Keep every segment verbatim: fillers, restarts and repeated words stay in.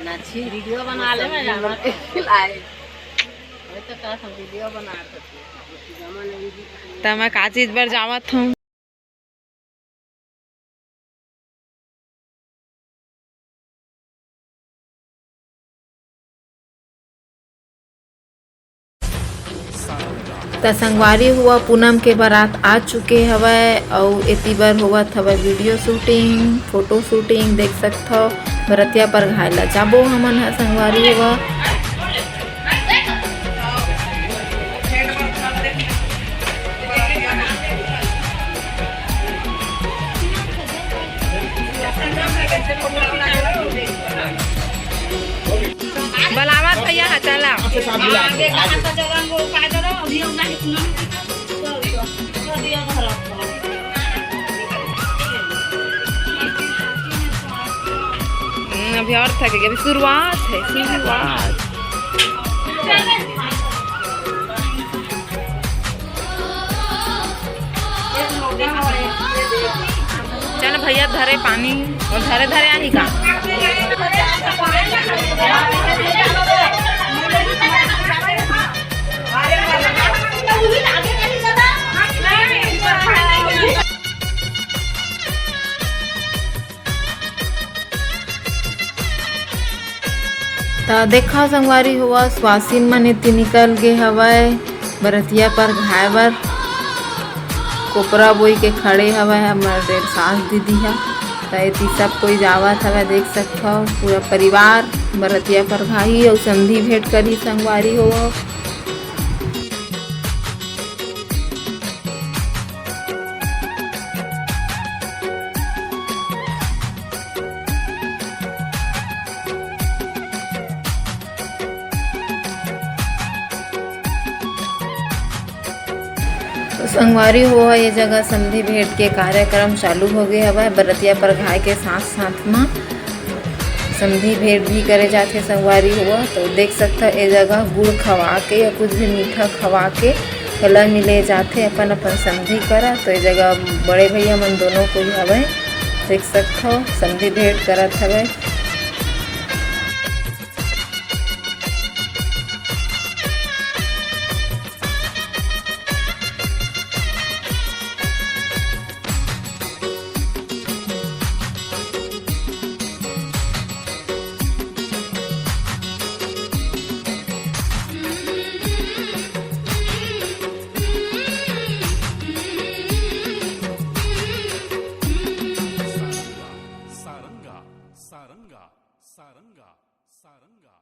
अच्छी वीडियो बना ले, मैं जाना। लाए। वही तो कहा था, वीडियो बना सकती है। त मैं का चीज बर जावत हूँ। त संगवारी हुआ, पूनम के बारात आ चुके हवय अउ एती बर होवत हवय वीडियो शूटिंग, फोटो शूटिंग। देख सकथव, बरतिया परघाय ला जाबो हमन ह संगवारी हुआ। बलावत भैया ह, चला। हम्म, अभी और थक गई, अभी शुरुआत है, शुरुआत। चल भैया, धरे पानी, अउ धरे धरे आही का। त देखा संगवारी हुआ, सुवासिन मन एती निकल गे हवय बरतिया परघाय बर। कोपरा बोई के खड़े हवय हमर डेढ़ सास दीदी ह। त एती सब कोई जावत हवय, देख सकथव, पूरा परिवार बरतिया परघाही अउ समधी भेंट करही संगवारी हुआ। तो संगवारी हो, ये जगह समधी भेंट के कार्यक्रम चालू हो गए हवय। बरतिया परघाय के साथ साथ म समधी भेंट भी करे जाथे संगवारी हो। तो देख सकथव, ए जगह गुड़ खवा के या कुछ भी मीठा खवा के कला मिले जाथे अपन अपन समधी करा। तो ए जगह बड़े भैया मन दोनों कोई हवय, देख सकथव, समधी भेंट करत हवय। सारंगा, सारंगा, सारंगा,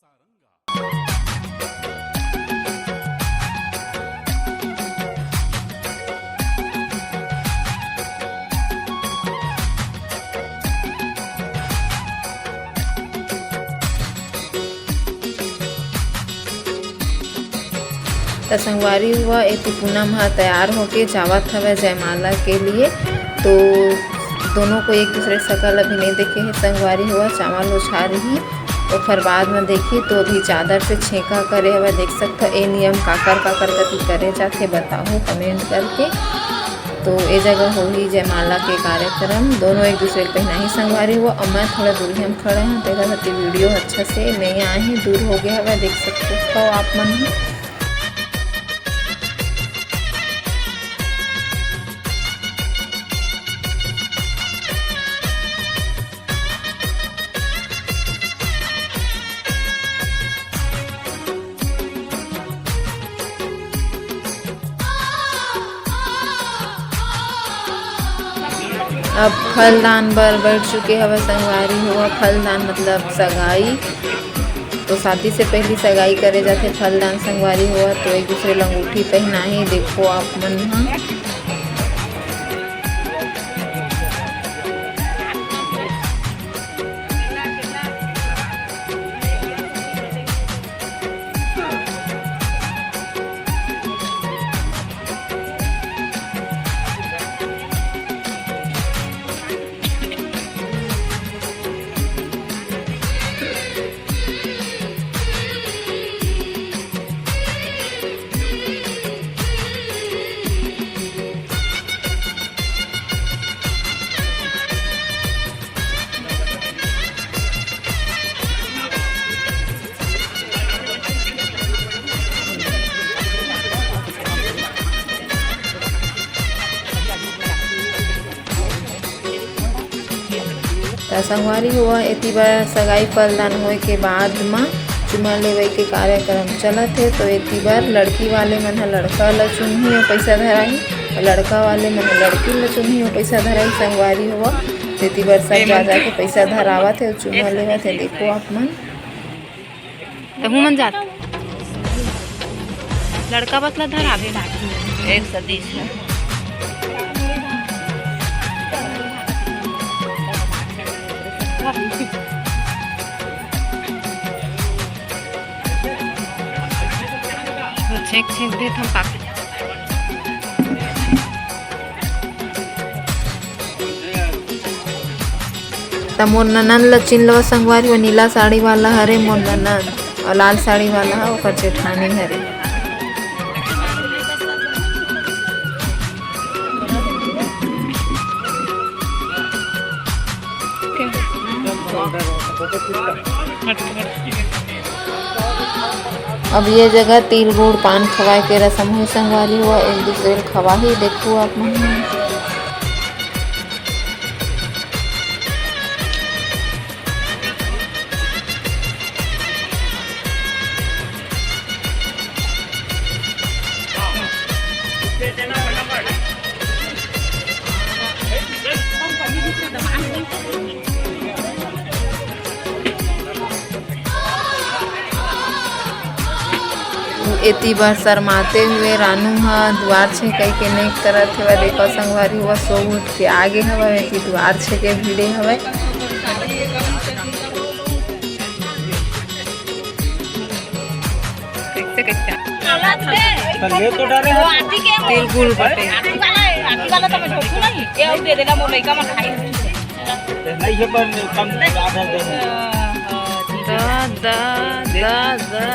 सारंगा। त संगवारी हुआ, एती पूनम ह तैयार होके जावत हवय जयमाला के लिए। तो दोनों को एक दूसरे के शकल अभी नहीं देखे हे संगवारी हुआ। चावल ओछा रही, ओकर बाद में देखी। तो अभी चादर से छेंका करे हवय, देख सकथव। ए नियम काकर काकर कती करे जाथे, बताहू comment करके। तो ए जगह होही जयमाला के कार्यक्रम। दोनों एक दूसरे के पहनाही संगवारी हुआ। अब मैं थोड़ा दूरिया में खड़े हूँ, तेकर सेती वीडियो अच्छा से नहीं आए हे, दूर हो गया हवय, देख सकथव आप मन ह। अब फलदान बर बैठ चुके हवय संगवारी हो। फलदान मतलब सगाई, तो शादी से पहली सगाई करे जाथे फलदान संगवारी हो। तो एक दूसरे ल अंगूठी पहनाही, देखो आप मन ह। संगवारी हो, एती बर सगाई फलदान होए के बाद म चुमा लेवई के कार्यक्रम चलत हे। तो एती बर लड़की वाले मन ह लड़का ल चुमही अउ पैसा धराही, अउ लड़का वाले मन ह लड़की ल चुमही अउ पैसा धराही। संगवारी हो, एती बर सब जा जा के पैसा धरावत हे अउ चुमा लेवत हे। देखो आप मन। तहू मन जात। लड़का बस ला धराबे। एक सौ तीस है। छेक छेक देत हम पापी। त मोर ननद ल चिन्हलवा संगवारी हो, नीला साड़ी वाला हरे मोर ननद, अउ लाल साड़ी वाला ह ओकर जेठानी हरे। अब ये जगह तिल गुड़ पान खवाए के रसम हे संगवारी हो, एक दूसरे ल खवाही। देखो आप मन। एती बर शर्माते हुए रानू ह दुआर छेकई के नेक करत हवय। देखो संगवारी हो, सो उठ के आगे हवय, एती दुआर छेके भिड़े हवय। कैसे, कैसे? तो ले तो डारे हैं। तिल गुड़ बटे। आटी वाला है, आटी वाला तो मैं झोंकू नहीं। ये और दे देना, मोर लइका मन खाई। नहीं, ये पर कम आधा दे। दा, दा, दा, दा।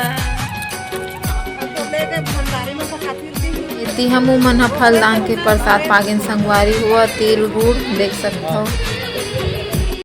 एती हमू मन ह फलदान के प्रसाद पागेन संगवारी हो, तिल गुड़ देख सकथव।